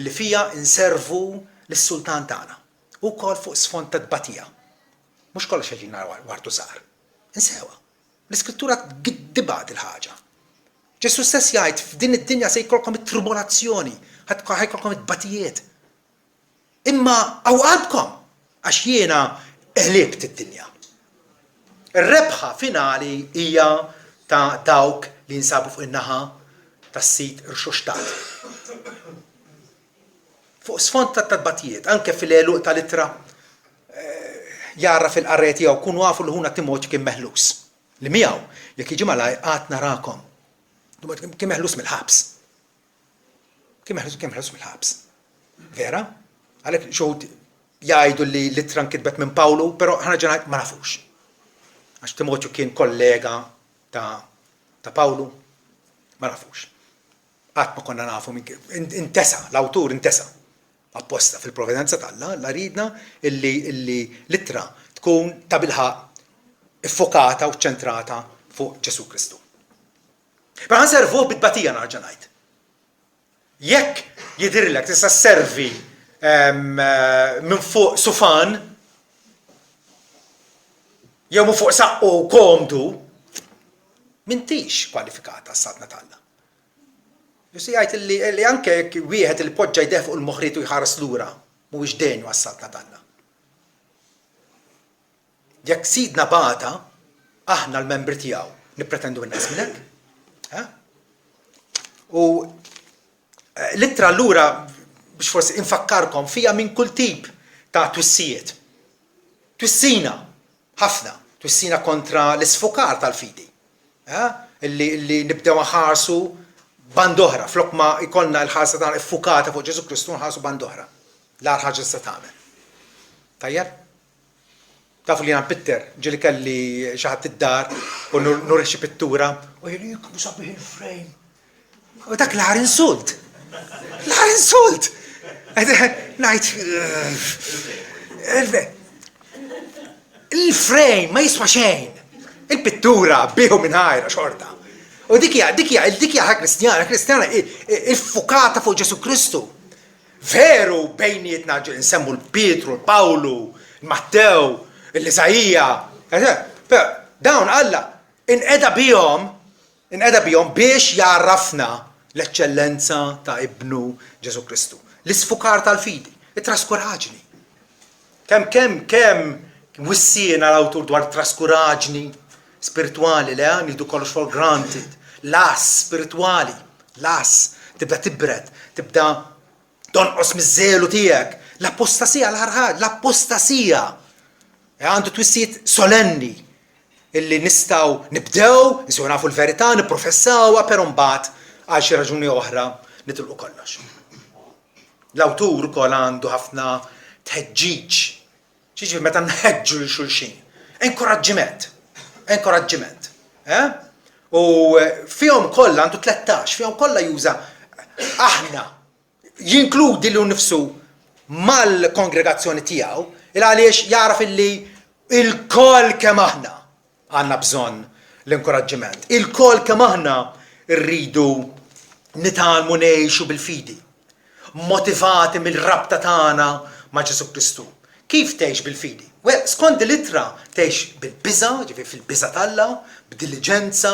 li fiha nservu lis-Sultan tagħna, ukoll fuq sfond ta' tbatija. Mhux kollox jiġina wartu żgħar. Insewha. L-Iskrittura tgiddibha dil-ħaġa. Ġesù stess jgħid f'din id-dinja se jkollkom it-tribolazzjoni, ħa jkollkom it-tbatijiet. Imma qawwu qalbkom, għax jiena għelibt id-dinja. Ir-rebħa finali hija ta' dawk li jinsabu fuq in-naħa tas-Sid irxoxtat. Fuq sfond ta' tbatijiet, anke fil-għeluq tal-ittra jgħarraf il-qarrejja tiegħu, kunu afu li ħuna Timotju kien meħlus, li miegħu, jekk jiġi malajr, għad narakom. Kien meħlus mill-ħabs. Kien meħlus kien meħlus mill-ħabs. Vera? Għalhekk xi wħud jgħidu li l-ittra nkitbet minn Pawlu, però ħa nerġa' ngħid ma nafux. Għax Timotju kien kollega ta' ta' Pawlu, ma nafux. Qatt ma konna nafu minn intesa, l-awtur intesa. Apposta fil-providenza t'Alla, Alla jridna illi illi l-ittra tkun tabilħaqq iffokata u ċċentrata fuq Ġesù Kristu. Però ħa nservuh bit-tbatija narġa' ngħid. Jekk jidhirlek tista' sservi minn fuq sufan jew minn fuq saqqu komdu, m'intix kwalifikata għas-Saltna t'Alla. Ġesù jgħid li, li anke jekk wieħed li poġġa jdejh fuq il-moħriet u jħares lura, mhuwiex denju għas-Saltna t'Alla. Jekk Sidna bata, aħna l-membri tiegħu nippretendu inqas minn hekk? Eh? U eh, l-ittra allura biex forsi infakkarkom fija minn kull tip ta' twissijiet. Twissina, ħafna, twissina kontra l-isfukar tal-fidi. Eh? Illi, illi nibdew nħarsu band oħra, flok ma jkollna l-ħarsa tagħna iffukata fuq Ġesu Kristu nħarsu band oħra. L-agħar ħaġa tista' tagħmel. Tajjeb? Tafu li jiena npitter, ġieli kelli xi ħadd id-dar u nurih xi pittura u jgħidli kemm hu sabiħ il-frame. U dak l-agħar insult. L-agħar insult! Ngħid il-frame ma jiswa xejn. Il-pittura bihu mingħajra xorta. U dik hija dik hija dik hija Kristjana, Kristjana iffukata fuq Ġesu Kristu. Veru bejnietna nsemmu l-Pietru, l-Pawlu, l-Mattew, l-Isaija, però dawn Alla inqeda bihom, inqeda bihom biex jgħarrafna l-eċċellenza ta' Ibnu Ġesù Kristu. L-isfukar tal-fidi, it-traskuraġni. Kemm kemm kemm wissiena l-awtur dwar traskuraġni spiritwali, le nieħdu kollox for granted, l-għażż spiritwali, l-għażż, tibda tibred, tibda tonqos miż-żelu tiegħek, l-apostasija l-aħħar ħaġa, l-apostasija. E għandu twissijiet solenni illi nistgħu nibdew, nsiru nafu l-verità, nipprofessawha, però mbagħad għal xi raġuni oħra nitilqu kollox. L-awtur ukoll għandu ħafna tħeġġiġ. X'jiġifieri meta nħeġġu lil xulxin? Inkoraġġiment. Inkoraġġiment. Eh? U fihom kollha għandu 13, fihom kollha juża aħna jinkludi lu nifsu mal-kongregazzjoni tiegħu il għaliex jaraf illi il-koll kemm aħna Għandna bżonn l-inkuraġġiment. Ilkoll kemm aħna rridu nitgħallmu ngħixu bil-fidi, motivati mill-rabta tagħna ma' Ġesù Kristu. Kif tgħix bil-fidi? Well, skont din l-ittra tgħix bil-biża', ġifieri fil-biża' t'Alla, b'diliġenza,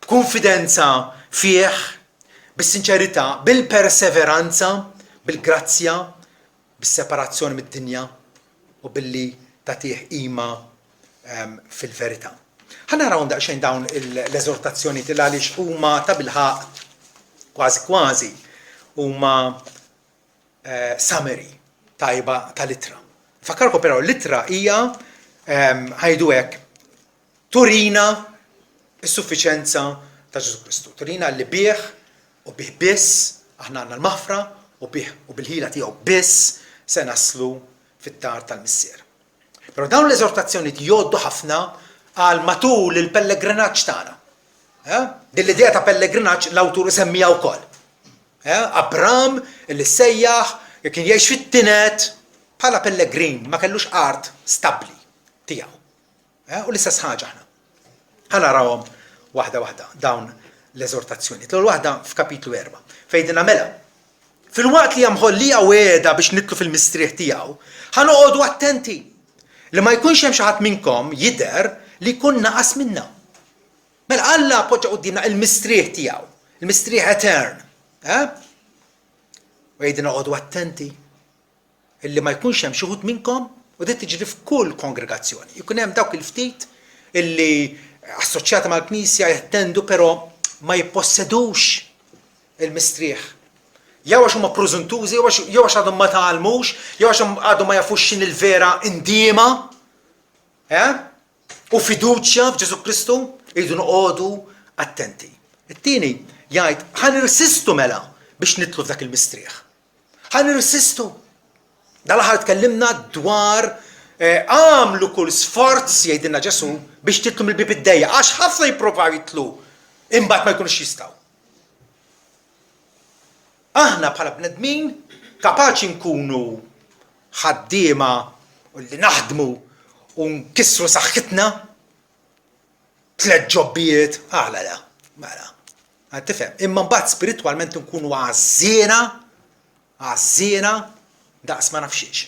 b'kunfidenza fih, bis-sinċerità, bil-perseveranza, bil-grazzja, bis-separazzjoni mid-dinja u billi tagħtih qima fil-verità. Ħa narawhom daqsxejn dawn l-eżortazzjonijiet il għaliex huma tabilħaqq kważi kważi huma summary tajba tal-ittra. Nfakkarkom però l-ittra hija ħajdu hekk turina s-suffiċenza ta' Ġesù Kristu. Turina li bih u bih biss aħna għandna l-maħfra u bih u bil-ħila tiegħu biss se naslu fid-dar tal-Missier. Però dawn l-eżortazzjonijiet jgħoddu ħafna għal matul il-pellegrinaġġ tagħna. Eh? Din l-idea ta' pellegrinaġġ l-awtur isemmija wkoll. Eh? Abram li sejjaħ kien jgħix fit-tinet bħala pellegrin, ma kellux art stabbli tiegħu. Eh? U l-istess ħaġa aħna. Ħa narawhom waħda waħda dawn l-eżortazzjoni. L-ewwel waħda f'kapitlu 4. Fejn mela. Filwaqt li hemm ħollija wegħda biex nidħlu fil-mistrieħ tiegħu, ħa noqogħdu attenti li ma jkunx hemm xi ħadd minnkom jidher li jkun naqas minna. Mela Alla poġġa quddiemna il-mistrieħ tiegħu, il-mistrieħ etern. Eh? U jgħidilna noqogħdu attenti illi ma jkunx hemm xi wħud minnkom, u din tiġri f'kull kongregazzjoni, jkun hemm dawk il-ftit illi assoċjati mal-Knisja jattendu però ma jippossedux il-mistrieħ. Jew għax huma prużuntużi, jew għax għadhom ma tgħallmux, jew għax għadhom ma jafux x'inhi l-vera indiema. Eh? U fiduċja f'Ġesù Kristu, irridu noqogħdu attenti. It-tieni jgħid ħa nirsistu mela biex nidħlu f'dak il-mistrieħ. Ħa nirsistu. Dal-aħħar tkellimna dwar eh, għamlu kull sforz jgħidilna Ġesu biex titlu mill-bib id-dejja, għax ħafna jipprovaw jitlu imbagħad ma jkunux jistgħu. Aħna bħala bnedmin kapaċi nkunu ħaddiema u li naħdmu u nkissru saħħitna tlett ġobbijiet, għala la, mela. Għad tifhem, imma mbagħad spiritwalment nkunu għażżiena, għażżiena daqs ma nafxiex.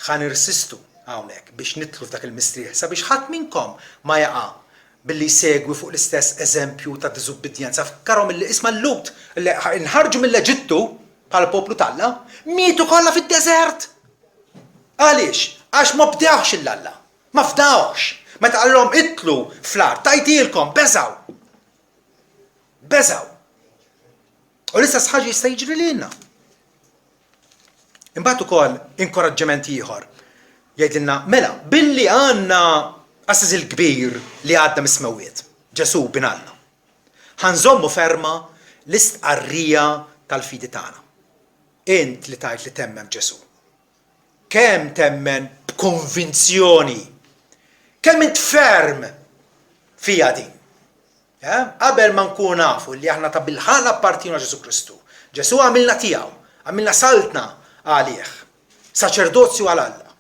Ħa nirsistu hawnhekk biex nidħlu f'dak il-mistrieħ sabiex ħadd minnkom ma jaqa' billi jsegwi fuq l-istess eżempju ta' diżubbidjenza. Fakkarhom illi isma' l-Lhud li nħarġu mill-Eġittu bħala poplu t'Alla, mietu kollha fid-deżert. Għaliex? Għax ma bdewhx 'il Alla. Ma fdawhx. Meta qalilhom idħlu fl-art, tgħidilkom, beżgħu. Beżgħu. U l-istess ħaġa jista' jiġri lilna. Imbagħad ukoll inkoraġġiment ieħor. Jgħidilna, mela, billi għandna qassis il-kbir li għadda mis-smewwiet, Ġesù bin Alla. Ħa nżommu ferma l-istqarrija tal-fidi tagħna. Int li tgħid li temmen f'Ġesù. Kemm temmen b'konvinzjoni. Kemm int ferm fiha din. Eh? Qabel ma nkunu nafu li aħna ta' bilħaqq nappartienu għal Ġesù Kristu. Ġesù għamilna tiegħu, għamilna saltna għalih, saċerdozju għal Alla.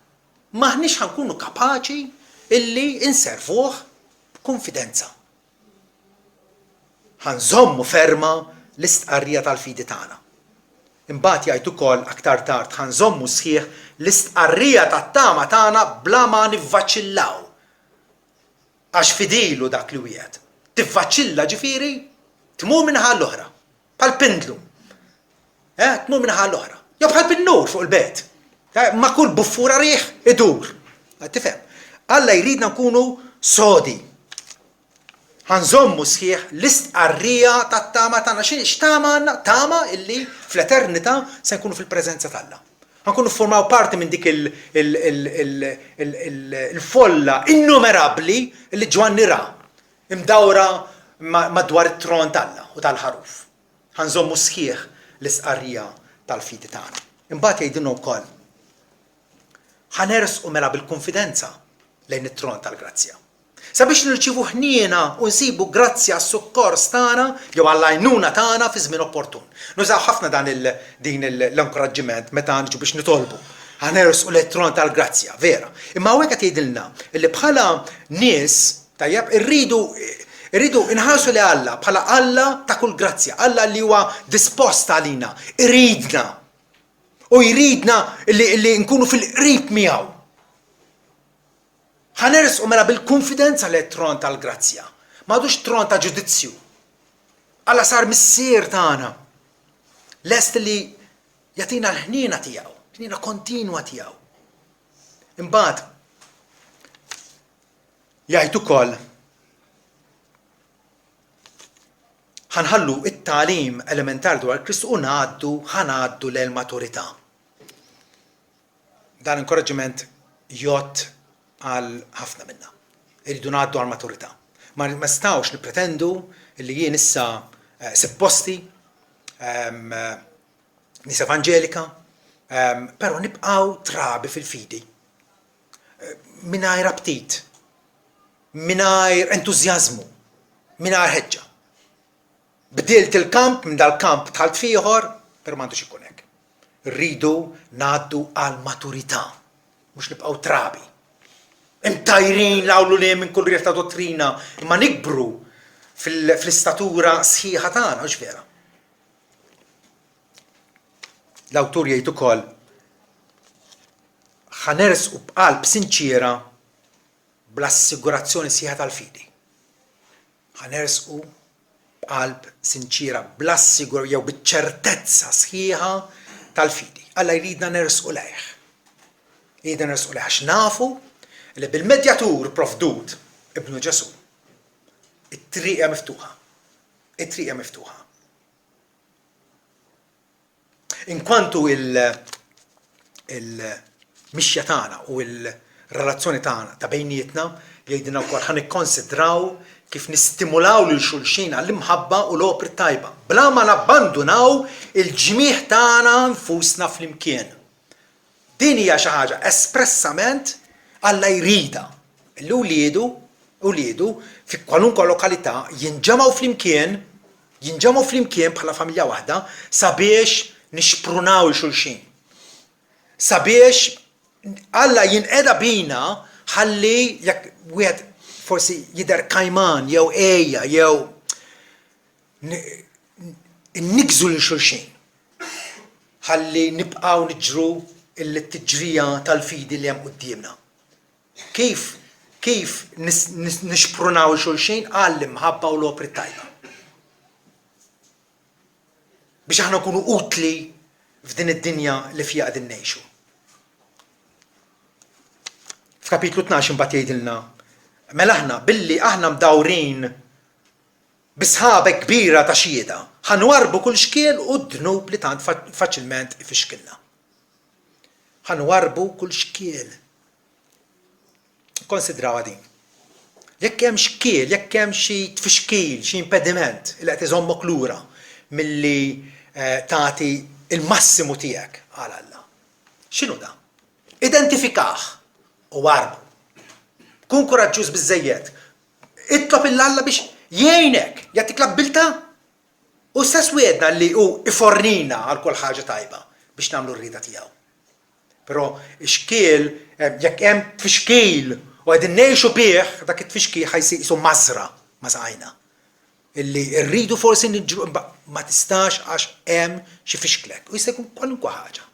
M'aħniex ħa nkunu kapaċi illi inservuh b'kunfidenza. Ħa nżommu ferma l-istqarrija tal-fidi tagħna. Imbagħad jgħid ukoll aktar tard ħa nżommu sħiħ l-istqarrija tat-tama tagħna bla ma nivvaċillaw. Għax fidil hu dak li wiegħed. Tivvaċilla ġifieri tmur minn naħa għall-oħra. Bħal pindlu. Eh, tmur minn naħa għall-oħra. Jew bħal pinnur fuq il-bejt. Eh, ma' kull buffura riħ idur. Eh, tifhem? Alla jridna nkunu sodi. Ħa nżommu sħiħ l-istqarrija tat-tama tagħna. X'tama għandna? Tama illi fl-eternità se nkunu fil-preżenza t'Alla. Ħa nkunu ffurmaw parti minn dik il-folla innumerabbli li Ġwanni ra imdawra madwar it-tron t'Alla u tal-Ħaruf. Ħa nżommu sħiħ l-istqarrija tal-fidi tagħna. Imbagħad jgħidilna wkoll, Ħa nersqu mela bil-kunfidenza lejn it-tron tal-grazzja. Sabiex nirċievu ħniena u nsibu grazzja għas-sukkors tagħna jew għall-għajnuna tagħna fi żmien opportun. Nużaw ħafna dan il, din l-inkoraġġiment meta niġu biex nitolbu. Ħa nersqu lejn it-tron tal-grazzja, vera. Imma hawnhekk qed jgħidilna li bħala nies, tajjeb, irridu irridu nħarsu lejn Alla bħala Alla ta' kull grazzja, Alla li huwa dispost għalina, iridna. U jridna li, li nkunu fil-qrib miegħu. Ħa nersqu mela bil-kunfidenza lejn it-tron tal-grazzja. M'għadux tron ta' ġudizzju. Alla sar missier tagħna. Lest li jagħtina l-ħniena tiegħu, ħniena kontinwa tiegħu. Imbagħad jgħid ukoll ħa nħallu t-tagħlim elementari dwar Kristu u ngħaddu ħa ngħaddu lejn maturità. Dan inkoraġġiment jgħodd għal ħafna minna. Irridu ngħaddu għal maturità. Ma nistgħux nippretendu li jien issa eh, sib posti ehm, nies evanġelika, ehm, però nibqgħu trabi fil-fidi. Eh, mingħajr aptit, mingħajr entużjażmu, mingħajr ħeġġa. Bdilt il-kamp, minn dal-kamp dħalt f'ieħor, però m'għandux ikun hekk. Rridu ngħaddu għal maturità, mhux nibqgħu trabi. Imtajrin 'l hawn u 'l hinn minn kull riħ ta' dottrina, imma nikbru fl-istatura sħiħa tagħna, hux vera? L-awtur jgħid ukoll ħa nersqu b'qalb sinċiera bl-assigurazzjoni sħiħa tal-fidi. Ħa nersqu b'qalb sinċiera bl-assigur jew biċ-ċertezza sħiħa tal-fidi. Alla jridna nersqu lejh. Jridna nersqu lejh għax nafu li bil-medjatur provdut ibnu Ġesù, it-triq hija miftuħa. It-triq hija miftuħa. Inkwantu il-mixja tagħna u l-relazzjoni tagħna ta' bejnietna, jgħidilna wkoll ħa nikkonsidraw kif nistimulaw lil xulxin għall-imħabba u l-opri tajba, bla ma nabbandunaw il-ġmigħ tagħna nfusna flimkien. Din hija xi ħaġa espressament Alla jridha, li wliedu, uliedu, fi kwalunkwe lokalità jinġemgħu flimkien, jinġemgħu flimkien bħala familja waħda sabiex nixprunaw 'il xulxin. Sabiex Alla jinqeda bina ħalli jekk wieħed forsi jidher kajman jew għejja jew Inniggżu lil xulxin ħalli nibqgħu niġru l-tiġrija tal-fidi li hemm quddiemna. Kif kif nixprunaw 'il xulxin għall-imħabba u l-opri t-tajba. Biex aħna nkunu utli f'din id-dinja li fiha qegħdin ngħixu. F'kapitlu 12 imbagħad jgħidilna, mela aħna billi aħna mdawrin Bi sħaba kbira ta' xhieda, ħa nwarrbu kull xkiel u d-dnub li tant faċilment ifixkilna. Ħa nwarrbu kull xkiel. Ikkonsidrawha din. Jekk hemm xkiel, jekk hemm xi tfixkil, xi impediment li qed iżommok lura milli eh, tagħti il-massimu tiegħek għal Alla. X'inhu da? Identifikah u warbu. Kun kuraġġuż biżejjed, Itlob 'il Alla biex jgħinek, jagħtik l-abbiltà. Hu stess wiegħedna li hu ifornina għal kull ħaġa tajba biex nagħmlu r-rieda tiegħu. Però x-xkiel, jekk hemm tfixkil u qegħdin ngħixu bih, dak it-tfixkil ħa jsir qisu mażra ma' saqajna. Illi rridu forsi niġru ma tistax għax hemm xi fixklek. U jista' jkun kwalunkwe ħaġa.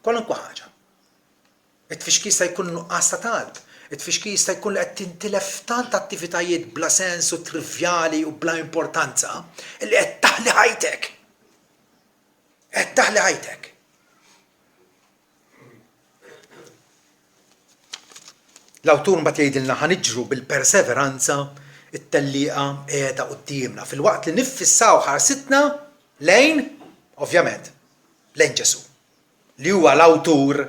Kwalunkwe ħaġa. It-tfixkil jista' jkun nuqqas ta' talb. It-tfixkil jista' jkun li qed tintilef f'tant attivitajiet bla sens u trivjali u bla importanza li qed taħli ħajtek. Qed taħli ħajtek. L-awtur mbagħad jgħidilna ħa niġru bil-perseveranza it-tellieqa qiegħda quddiemna filwaqt li niffissaw ħarsitna lejn, ovvjament, lejn Ġesù. li huwa l-awtur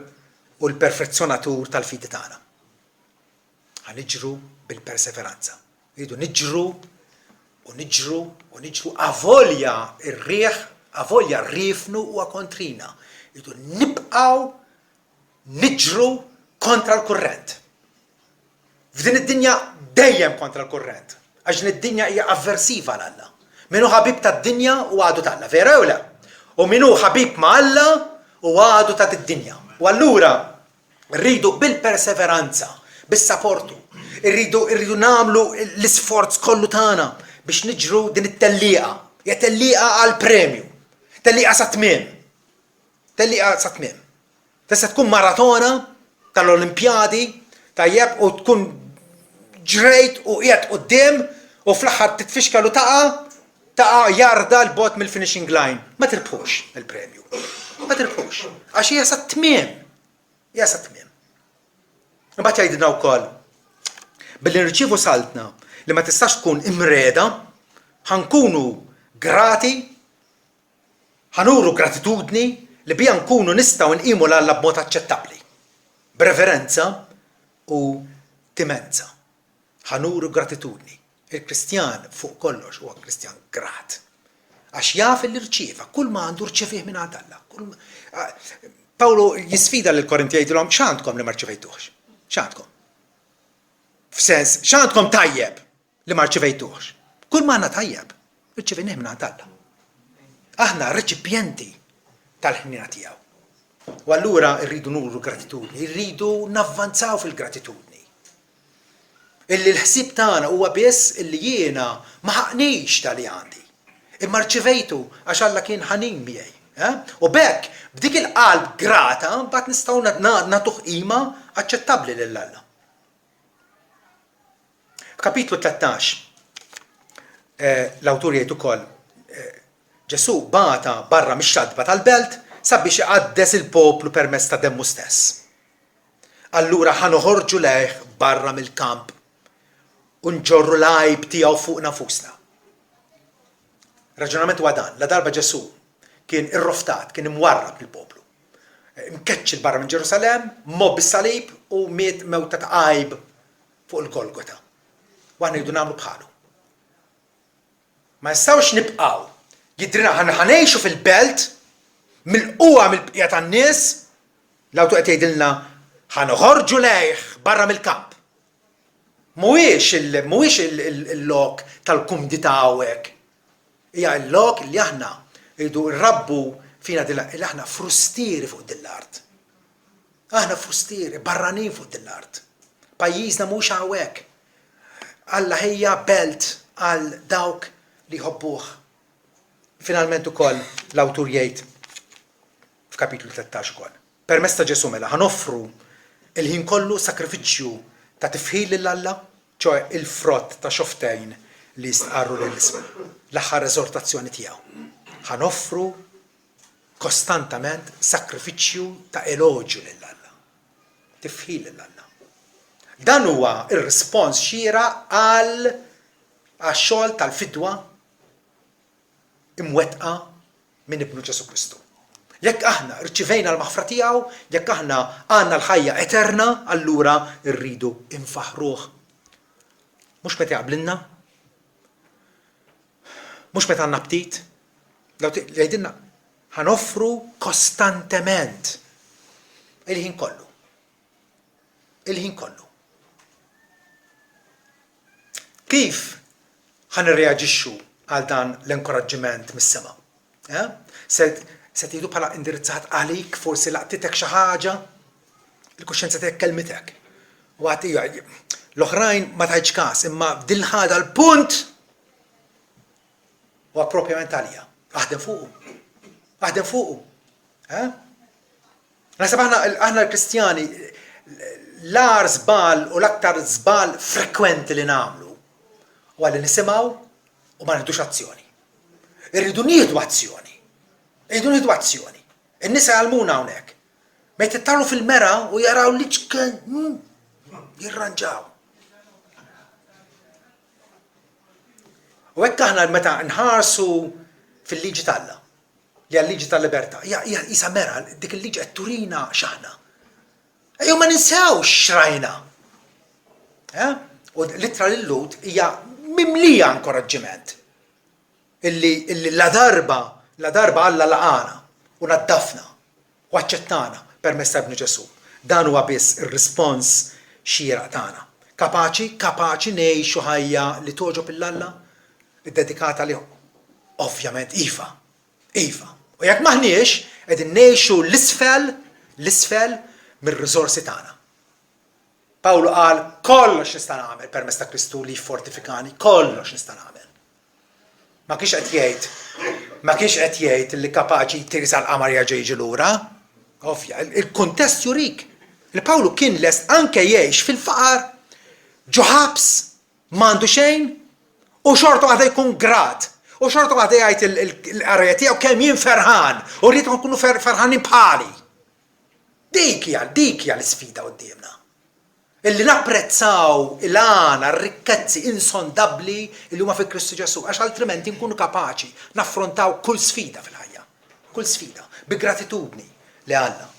u l-perfezzjonatur tal-fidi tagħna. Ħa niġru bil-perseveranza. Rridu niġru u niġru u niġru avolja r-riħ, avolja r-riefnu huwa kontrina. Rridu nibqgħu niġru kontra l-kurrent. F'din id-dinja dejjem kontra l-kurrent, għax din id-dinja hija avversiva għal Alla. Min hu ħabib tad-dinja hu għadu t'Alla, vera jew le? U min hu ħabib ma' Alla hu għadu ta' did-dinja. U allura rridu bil-perseveranza, bis-saportu, irridu irridu nagħmlu l-isforz kollu tagħna biex niġru din it-tellieqa. Hija tellieqa għall-premju, tellieqa sat-tmiem. Tellieqa sat-tmiem. Tista' tkun maratona tal-Olimpjadi, tajjeb, u tkun ġrejt u qiegħed quddiem u fl-aħħar titfixkel u taqa', taqa' jarda 'l bogħod mill-finishing line. Ma tirbħux il-premju. Ma tirbħux. Għax hija sat-tmiem. Hija sat-tmiem. Imbagħad jgħidilna wkoll billi nirċievu saltna li ma tistax tkun imreda, ħa nkunu grati Ħa nuru gratitudni li biha nkunu nistgħu nqimu 'l Alla b'mod aċċettabbli, b'reverenza u timenza. Ħa nuru gratitudni. Il-Kristjan fuq kollox huwa Kristjan grat. Għax jaf li rċieva, kull ma għandu rċevieh mingħand Alla. Pawlu jisfida lill-Korinti jgħidilhom x'għandkom li ma rċevejtuhx? X'għandkom? F'sens, x'għandkom tajjeb li ma rċivejtuhx. Kull ma għandna tajjeb, irċivejnieh mingħand Alla. Aħna reċipjenti tal-ħniena tiegħu. U allura rridu nuru gratitudni, rridu navvanzaw fil-gratitudni. Illi l-ħsieb tagħna huwa biss illi jiena ma ħaqnix ta' li għandi. Imma rċivejtu għax Alla kien ħanin miegħi. Eh? U b'hekk, b'dik il-qalb grata, mbagħad nistgħu nagħtuh qima aċċettabbli lil Alla. F'kapitlu 13, l-awtur jgħid ukoll, Ġesù bagħatha barra mix-xatba tal-belt sabiex iqaddes il-poplu permezz ta' demmu stess. Allura ħa noħorġu lejh barra mill-kamp u nġorru l-għajb tiegħu fuqna nfusna. Raġunament huwa dan, ladarba Ġesù kien irroftat, kien imwarrab mill-poplu, imkeċċi 'l barra minn Ġerusalemm, mgħobb bis-salib u miet mewta ta' għajb fuq il-Golgota. U aħna rridu nagħmlu bħalu. Ma nistgħux nibqgħu jidrina ħa ngħixu fil-belt milqugħa mill-bqija tan-nies, l-awtur qed jgħidilna ħa noħorġu lejh barra mill-kamp. Mhuwiex mhuwiex il-lok tal-kumdità hawnhekk. Hija l-lok li aħna rridu nrabbu fina li aħna frustieri fuq din l-art. Aħna frustieri, barranin fuq din l-art. Pajjiżna mhux hawnhekk. Alla ħejja belt għal dawk li jħobbuh. Finalment ukoll l-awtur jgħid f'kapitlu 13 ukoll. Permezz ta' Ġesù mela ħa noffru l-ħin kollu sagrifiċċju ta' tifħir lil Alla, ċoe il-frott ta' xofftejn li jistqarru lil ismu. L-aħħar eżortazzjoni tiegħu. Ħa noffru kostantament sagrifiċċju ta' eloġju lil Alla, tifħir lil Alla. Dan huwa r-rispons xieraq għal għax-xogħol tal-fidwa imwettqa minn Ibnu Ġesù Kristu. Jekk aħna rċivejna l-maħfra tiegħu, jekk aħna għandna l-ħajja eterna, allura rridu nfaħħruh. Mhux meta jaqblilna, mhux meta għandna aptit, jgħidilna ħa noffru kostantement il-ħin kollu. Il-ħin kollu. Kif ħa nirreaġixxu għal dan l-inkoraġġiment mis-sema? Eh? Se, se tieħdu bħala indirizzat għalik, forsi laqtitek xi ħaġa, il-kuxjenza tiegħek kelmitek. U għad l-oħrajn ma tajtx każ, imma din ħada l-punt huwa propjament għalija. Aħdem fuqu. Aħdem fuqu. Eh? Naħseb aħna aħna l-Kristjani l-agħar żball u l-aktar żball frekwenti li nagħmlu huwa li nisimgħu u ma nieħdux azzjoni. Irridu nieħdu azzjoni. Irridu nieħdu azzjoni. In-nisa jgħallmuna hawnhekk. Meta jittalu fil-mera u jaraw li ċken hmm, jirranġaw. U hekk aħna meta nħarsu fil-liġi t'Alla, li hija l-liġi tal-libertà, hija hija qisha mera, dik il-liġi qed turina x'aħna. Ejjew ma ninsewx x'rajna. Eh? U l-ittra lil Lut hija mimlija inkoraġġiment. Illi, illi la darba, la darba Alla laqana u naddafna u aċċettana permezz ta' Ibnu Ġesù. Dan huwa biss ir-rispons xieraq tagħna. Kapaċi, kapaċi ngħixu ħajja li togħġob 'il Alla, iddedikata għalih? Ovvjament iva. Iva. U jekk m'aħniex, qegħdin ngħixu 'l isfel, 'l isfel mir-riżorsi tagħna. Pawlu qal, kollox nista' nagħmel permezz ta' Kristu li jiffortifikani, kollox nista' nagħmel. Ma kienx qed jgħid. Ma kienx qed jgħid li kapaċi jtir sal-qamar jerġa' jiġi lura. Ovvja, il-kuntest jurik li Pawlu kien lest anke jgħix fil-faqar, ġo ħabs, m'għandu xejn, u xorta waħda jkun grat. U xorta waħda jgħid il-qarrejja tiegħu kemm jien ferħan u rridkom tkunu ferħanin bħali. Dik hija, dik hija l-isfida quddiemna. Illi napprezzaw il-għana, r-rikkezzi insondabbli li huma fi Kristu Ġesù, għax altrimenti nkunu kapaċi naffrontaw kull sfida fil-ħajja. Kull sfida, bi gratitudni li Alla.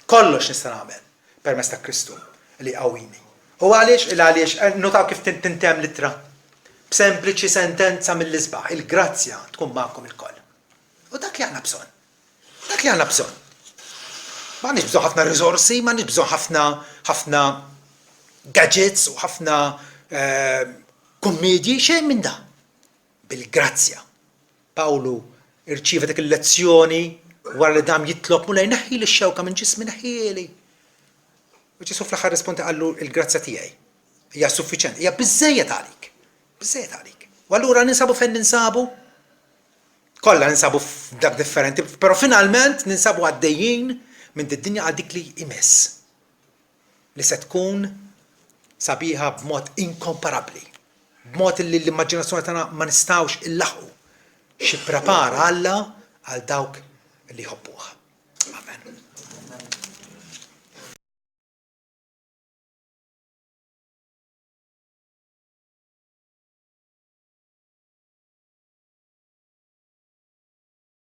Kollox nista' nagħmel permezz ta' Kristu li jqawwini. U għaliex? Il għaliex, eh, notaw kif tintemm l-ittra. B'sempliċi sentenza mill-isbaħ, il-grazzja tkun magħkom ilkoll. U dak li għandna bżonn. Dak li għandna bżonn. M'għandniex bżonn ħafna riżorsi, m'għandniex bżonn ħafna ħafna gadgets u ħafna eh, kummedji, xejn minn da. Bil-grazzja. Pawlu irċieva dik il-lezzjoni wara li dam jitlob mulej neħħi li xewka minn ġismi neħħieli. U Ġesu fl-aħħar risponda qallu il-grazzja tiegħi hija suffiċjenti, hija biżejjed għalik. Biżejjed għalik. U allura ninsabu fejn ninsabu? Kollha ninsabu f'dak differenti, però finalment ninsabu għaddejjin minn did-dinja għal dik li jmiss. Li se tkun sabiħa b'mod inkomparabbli, b'mod li l-immaġinazzjoni tagħna ma nistgħux illaħqu xi prepara Alla għal dawk li jħobbuh. Amen.